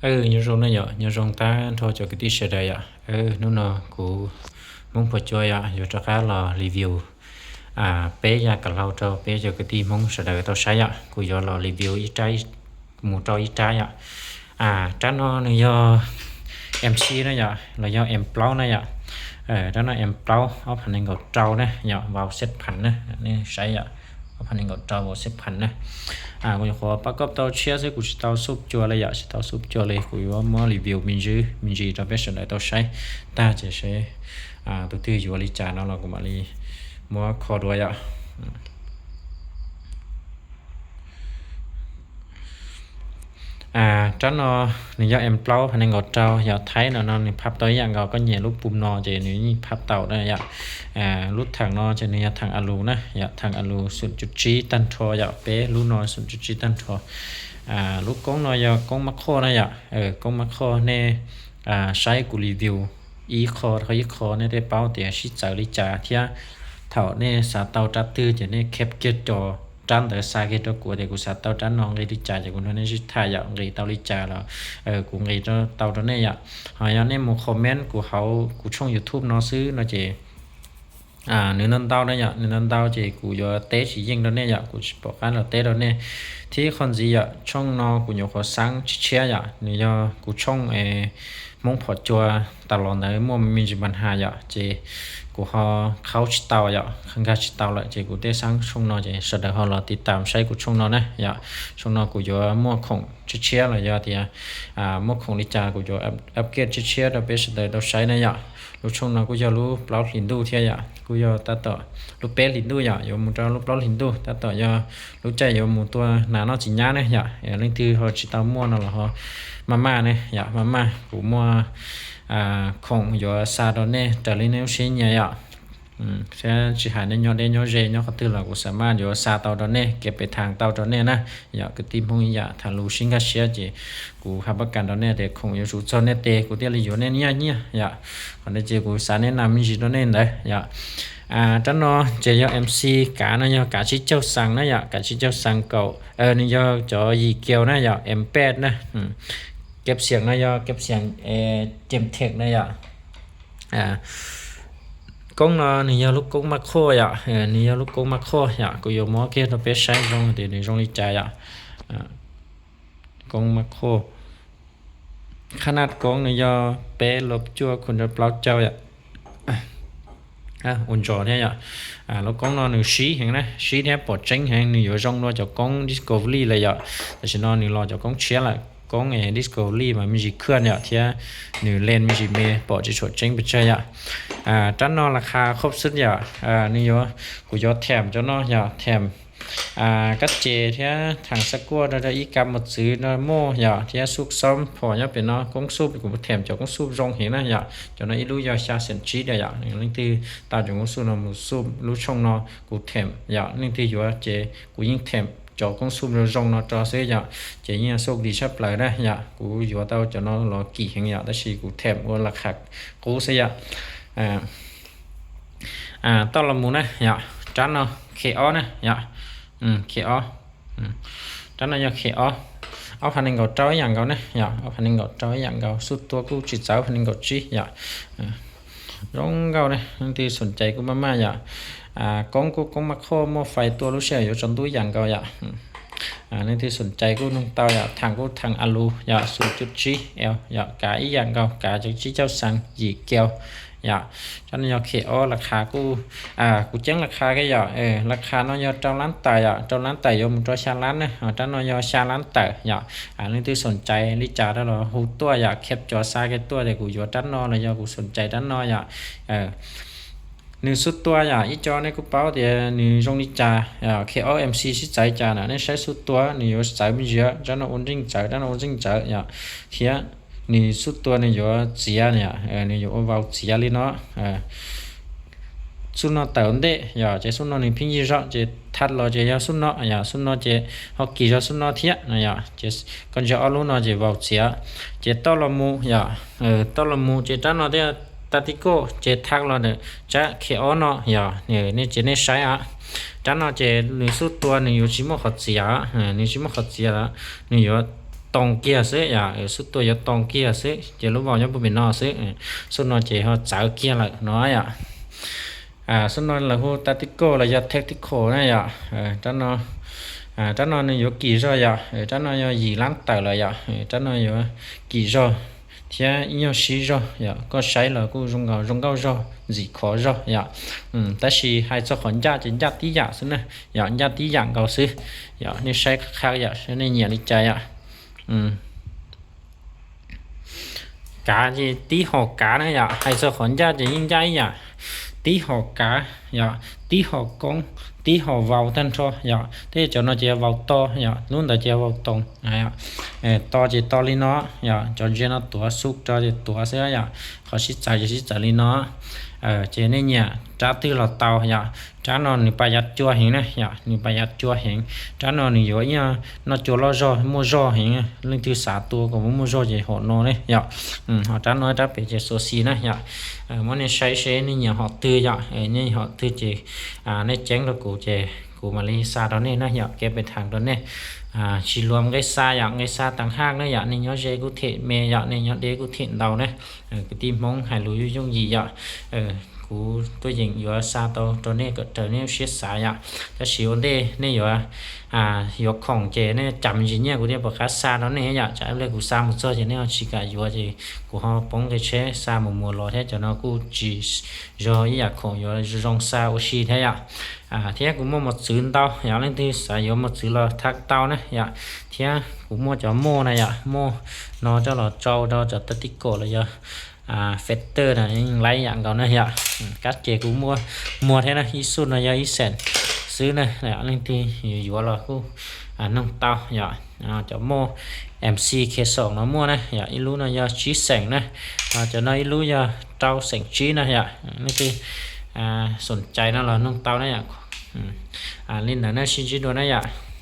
Nyob zoo na yom, nyob zoo tag nrho cov kwv tij sawv daws yom. Hnub no kuv Hmoob Phua Cua yom yuav rov qab los review peb yam kam hlau rau peb cov kwv tij Hmoob sawv daws tau saib yom. Kuv yuav los review ib rab mus rau ib rab yom. Rab no nws yog M C na yom, los yog M plaub na yom. Rab no M plaub ob phav nees nkaum rau na yom, vau xeb phav na, nej saib yom, ob phav nees nkaum rau vau xeb phav na. Kuv nyuam qhuav pab koj tau tshiab xwb, kuv tsis tau xuj cua li yom, tsis tau xuj cua li. Kuv yuav muab review me ntsis me ntsis rau peb sawv daws tau saib tag ces seb tus twg yuav li cas no los kuv mam li muab kho dua yom. Rab no nws yog M plaub phav nees nkaum rau, yog Thaib no no nws phab tau ib yam nkaus, koj nyem lub pum no ces nws yeej phab tau na yom. Lub theem no ces nws yog theem a lus na yom, theem a lus xum cuv tsib tag nrho yom, peb lub no xum cuv tsib tag nrho. Lub koob no yog koob mab qhoj na yom, koob mab qhoj nej saib kuv review ib qho dhau ib qho nej thiaj paub tias sib txawv li cas thiab thaum nej xav tau rab twg ces nej kheb kiag co rab ntawd xa kiag rau kuv tias kuv xav tau rab no nqi li cas ces kuv nrog nej sib tham yom, nqis tau li cas los kuv nqis tau rau nej yom. Ho yog nej mus comment kuv hauv kuv tshooj YouTube no xwb no ces nws ntau ntau na yom, nws ntau ntau ces kuv yuav teb tsis yeej rau nej yom, kuv tsis pom qab los teb rau nej. Thiab qhov ntxiv yom, tshooj no kuv nyuam qhuav xaab tshiab tshiab yom, nws yog kuv tshooj Hmoob Phua Cua tas los ntawd muaj me ntsis npa has yom, ces kuv ho qhaub tsis tau yom, nkag tsis tau lawm ces kuv thiaj xaab tshooj no ces sawv daws ho los tiv tam saib kuv tshooj no na yom. Tshooj no kuv yuav muaj khoom tshiab tshiab los yog tias muaj khoom li cas kuv yuav upgrade tshiab tshiab rau peb sawv daws tau saib na yom. Lub tshooj no kuj yog lub plaub hlis ntuj thiab yom, kuj yog tab tom lub peb hlis ntuj yom, yuav mus rau lub plaub hlis ntuj tab tom yog lub caij yuav mus tua nas noj txiv nyab ne yom. Leej twg ho tsis tau muaj no los ho maj maj ne yom, maj maj kuv muaj khoom yuav xa rau nej raws li nej lub siab nyiam yom. Thiab tsis hais nej nyob deb nyob ze nyob qhov twg los kuv xav maj yuav xa tau rau nej, kev pem thas tau rau nej na yom. Kwv tij Hmoob ib yam, tham lus sib nkag siab ces kuv hab pab kas rau nej tias khoom yuav tsum txog nej tes kuv thiaj li yuav nej nyiaj nyiaj yom. Qhov no ces kuv xav nej nas me ntsis rau nej ntawd yom. Rab no ces yog M C, kav no yog kav tsib caug xees na yom, kav tsib caug xees kaum, nws yog cov yim kiaus na yom, M peb na. Kev xiam no yog kev xiam cem theem na yom. Koob no nws yog lub koob maj qhuaj yom, nws yog lub koob maj qhuaj yom, kuv yuav muab kiag rau peb saib zoo tias nws zoo li cas yom. Koob maj qhuaj, qhab naj koob nws yog peb lub cuaj khum rau plaub caug yom. Ua ntsos thiab yom. Lub koob no nws sib heev na, sib thiab pom tseeb heev, nws yuav zoo dua cov koob Discovery lawm yom. Tam sim no nws los cov koob tshiab lawm, koob Discovery mas me ntsis khwj yom, thiab nws len me ntsis me pom tsis tshua tseeb pes tsawg yom. Rab no las qha khob xwb yom, nws yuav, kuv yuav them cov no yom, them kab ces thiab theem xab kuaj rau rau ib kab mos txwv no muaj yom, thiab xuj xoob phom nyob pem no, koob xuj kuv them cov koob xuj zoo heev na yom. Cov no ib lub yog xya xees tsib yom, leej twg tau cov koob xuj no mus xuj lub tshooj no kuv them yom, leej twg yuav ces kuv yeej them cov koob xuj zoo zoo no rau xwb yom, ces yeej xuj dim tshaj plaws na yom. Kuv yuav tau cov no los kim heev yom, tab sis kuv them ua las qha qub xwb yom. Toj los mus na yom, rab no khe ob na yom, khe ob, rab no yog khe ob, ob phav nees nkaum rau ib yam nkaus na yom, ob phav nees nkaum rau ib yam nkaus, xuj tua kuj tsis txawv ob phav nees nkaum tsib yom. Zoo nkauj ne, leej twg xoom cai kuj maj maj yom. Koob kuj koob maj qhuaj, muaj fais tua lub sij hawm yuav tsaus ntuj ib yam nkaus yom. Leej twg xoom cai kuj noog tau yom, theem kuj theem a lus yom, xum cuj tsib yom, kav ib yam nkaus, kav tsib caug xees yim kiaus yom. Rab no yog khe ob, las qha kuj, kuv ceeb las qha kiag yom, las qha no yog rau lab tawm yom, rau lab tawm yuav mus rau xya lab na, rab no yog xya lab tawm yom. Leej twg xoom cai li cas rau los hu tuaj yom, kheb cov xa kiag tuaj tias kuv yuav rab no los yog kuv xoom cai rab no yom. Nws xuj tua yom, ib co nej kuj paub tias nws zoo li cas, khe ob M C sib txawv cas na, nej saib xuj tua nws yuav txawv me ntsis, rab no ua ntseej txawv, rab no ua ntseej txawv yom, thiab nws xuj tua nws yuav txiav yom, nws yuav ua vau txiav li no. Xuj no tawm ntej yom, ces xuj no nws pheej yig zog, ces thaj los ces yog xuj no yom, xuj no ces ho kis zog xuj no thiab no yom, ces koj ntsia ob lub no ces vau txiav. Ces toj los mus yom, toj los mus ces rab no thiaj tag tib kauj, ces thaj los ntawm tsab khe ob no yom, nej ces nej saib a. Rab no ces nws xuj tua nws yuav tsis muaj qhov txiav, nws tsis muaj qhov txiav, nws yuav too kiag xwb yom, xub tua yuav too kiag xwb ces lub vau nyob puag pem no xwb. Xub no ces ho txawv kiag lawm no yom. Xub no lawv hu tactical los yog tactical na yom. Rab no nws yuav kim zog yom, rab no yog yim lab tawm lawm yom, rab no yuav kim zog thiab ib nyuag sib zog yom, koj saib los kuj zoo nkaus zoo nkauj zog ntxim khov zog yom. Tab sis hais txog qhov ncaj ces ncaj tib yam xwb na yom, ncaj tib yam nkaus xwb yom. Nej saib qhab yom, saib nej nyiam li cas yom. Kav ces tib hom kav na yom, hais txog qhov ncaj ces yeej ncaj ib yam, tib hom kav yom, tib hom koob, tib hom vau tag nrho yom. Tej cov no ces vau to yom, lub ntawd ces vau toos. To ces to li no yom, cov ntsia no tuav xub rau ces tuav xwb yom, qhov sib txawv ces sib txawv li no. Ces nej nyiam rab twg los tau yom. Rab no nws pas yav cua heev na yom, nws pas yav cua heev. Rab no nws yuav ib nyuag noj cua loj zog muaj zog heev, leej twg xav tua kom muaj muaj zog ces hom no ne yom. Ho rab no rab pem ces xuas xis na yom. Muab nej saib seb nej nyiam hom twg yom, nej hom twg ces nej ceeb rau kuv ces kuv mam li xa rau nej na yom, kev pes thas rau nej. Tsis luam nqe xa yom, nqe xa tas haj na yom, nej nyob ze kuj them me yom, nej nyob deb kuj them ntau na. Kwv tij Hmoob hais lus yooj yooj yim yom. Kuv tuaj yeem yuav xa tau rau nej kom raws nej lub siab xav yom. Tab sis ua ntej nej yuav yuav khoom ces nej cam ntsis nyiaj kuv thiaj pom qab xa rau nej yom. Tsam ib pliag kuv xa mus txog ces nej ho tsis kam yuav ces kuv ho poob nqe tsheb xa mus mus los thiab, cov no kuj tsis yog ib yam khoom yuav zoo xa ua si thiab yom. Thiab kuv muaj mos txwv ntau yom, leej twg xav yuav mos txwv los thab tau na yom. Thiab kuv muaj cov moj na yom, moj no coj los tsau rau cov tactical los yog feather na, yeej laib yam nkaus na yom. Kab ces kuv muaj muag thiab na, ib xub no yog ib xeem xwb na, leej twg yuav los kuj noog tau yom. Cov moj MC Khe Xoom no muaj na yom, ib lub no yog tsib xeem na, cov no ib lub yog rau xeem tsib na yom. Leej twg xoom cai no los noog tau na yom. Li ntawd na, sib ntsib dua na yom.